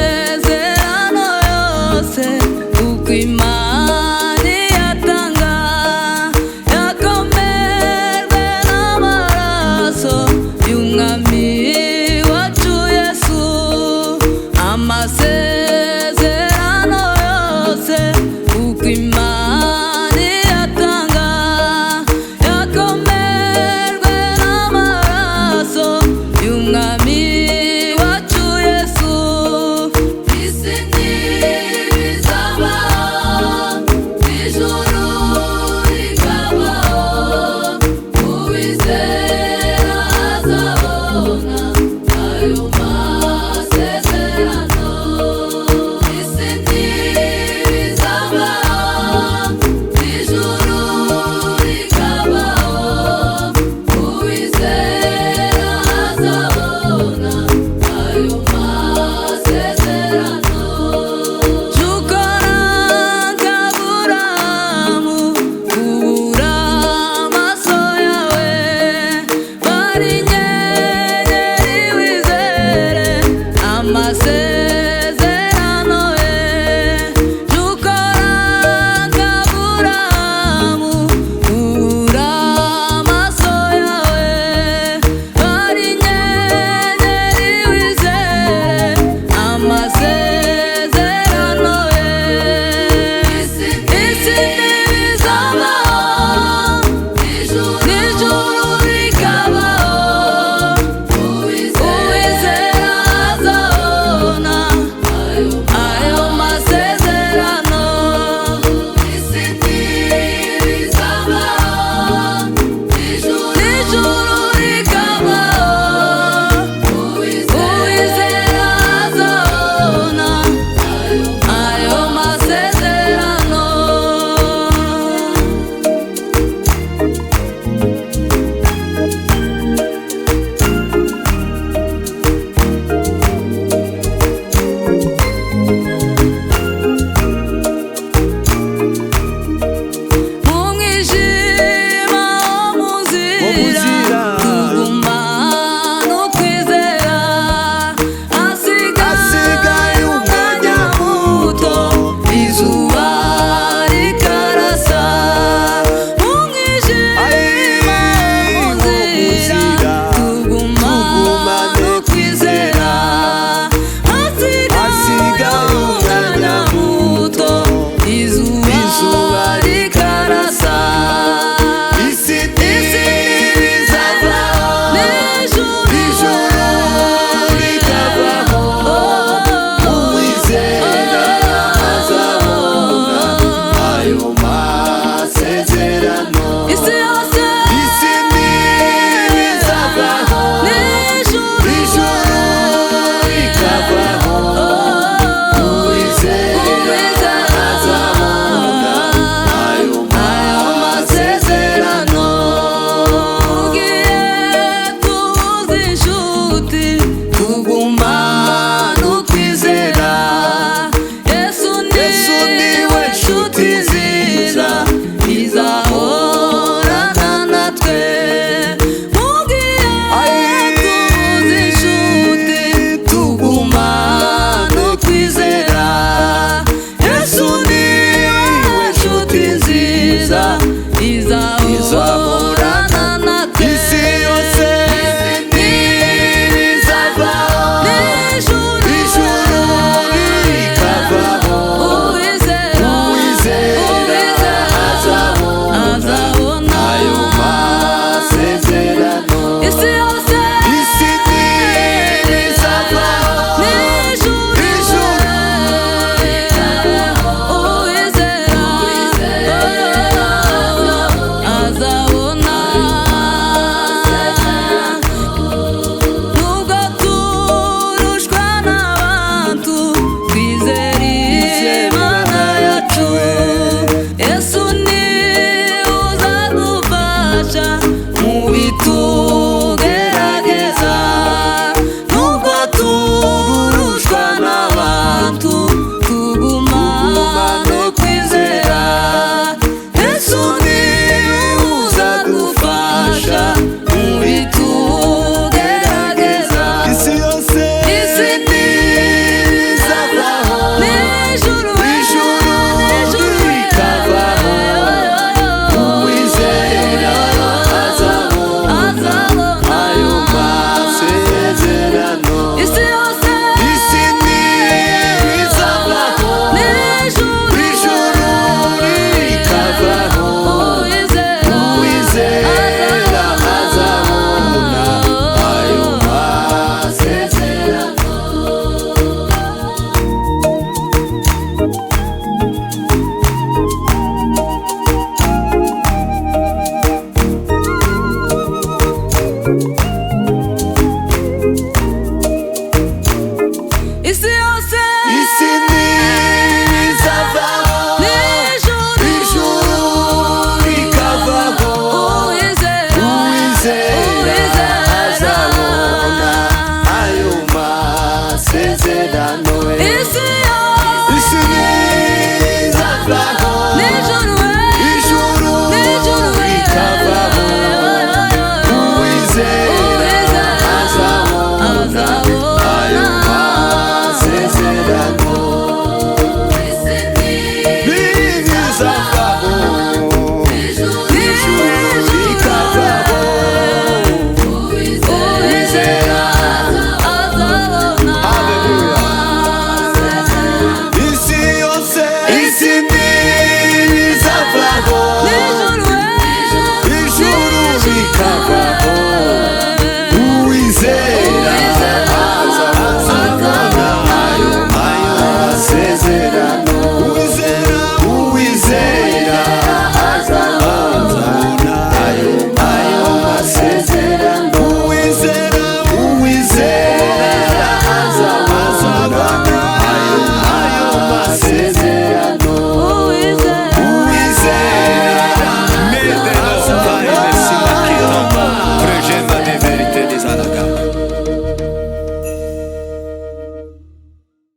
Amasezerano yose uko Imana iyatanga yakomerwe n'amaraso y'umwami wacu Yesu. Amasezerano yose uko Imana iyatanga yakomerwe n'amaraso y'umwami wacu Yesu. Isi ntibizabaho, ijuru rikabaho, uwizera azabona ayo masezerano. Isi ntibizabaho, ijuru rikabaho, uwizera azabona ayo masezerano. Jukora nk'Aburahamu, ubura amaso yawe, bari inyenyeri wizere amasezerano ye. Jukora nk'Aburahamu, ubura amaso yawe, bari inyenyeri wizere amasezerano ye. Isi ntibizabaho, n'ijuru rikabaho, uwizera azabona ayo masezerano. Isi ntibizabaho, n'ijuru rikabaho, uwizera azabona ayo masezerano. Mu mwijima wo mu Wo mu nzira,